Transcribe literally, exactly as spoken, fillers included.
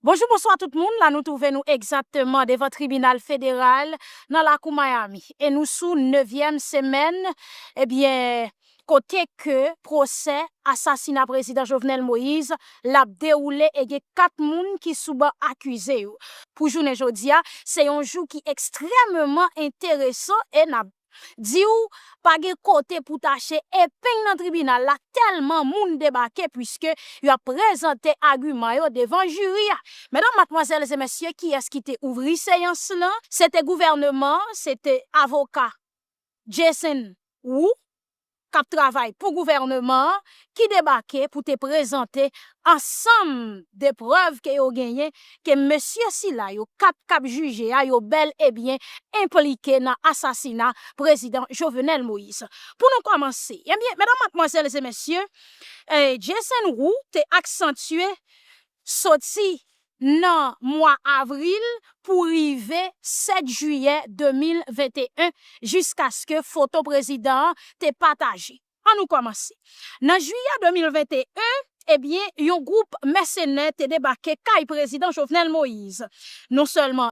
Bonjou, bonswa tout moun. La nou twouve nou egzakteman devan tribinal federal nan lakou Miami. E nou sou nevyèm semèn, ebyen, kote ke pwosè asasina prezidan Jovenel Moïse l ap dewoule e gen kat moun ki sou ban akize yo. Pou jounen jodi a, se yon jou ki ekstrèmeman enteresan e n ap di w pa gen kote pou tache epeng nan tribinal la, tèlman moun debake, piske y ap prezante agiman yo devan jiri a. Medam, madmwazèl e mesye, kiyès ki te ouvri seyans lan? Se te gouvènman an, se te avoka Jason Wu, k ap travay pou gouvènman an, ki debake pou te prezante ansanm de prèv ke yo genyen ke mesye sila yo kat k ap jije a, yo bèl e byen enplike nan asasina prezidan Jovenel Moïse. Pou nou kòmanse, ebyen, medam, madmwazèl e mesye, eh, Jason Wu te aksantye soti nan mwa avril pou rive sèt jiyè de mil venteyen, jiskaske foto prezidan an te pataje. An nou kòmanse. Nan jiyè de mil venteyen, ebyen, yon gwoup mèsenè te debake kay prezidan Jovenel Moïse. Non sèlman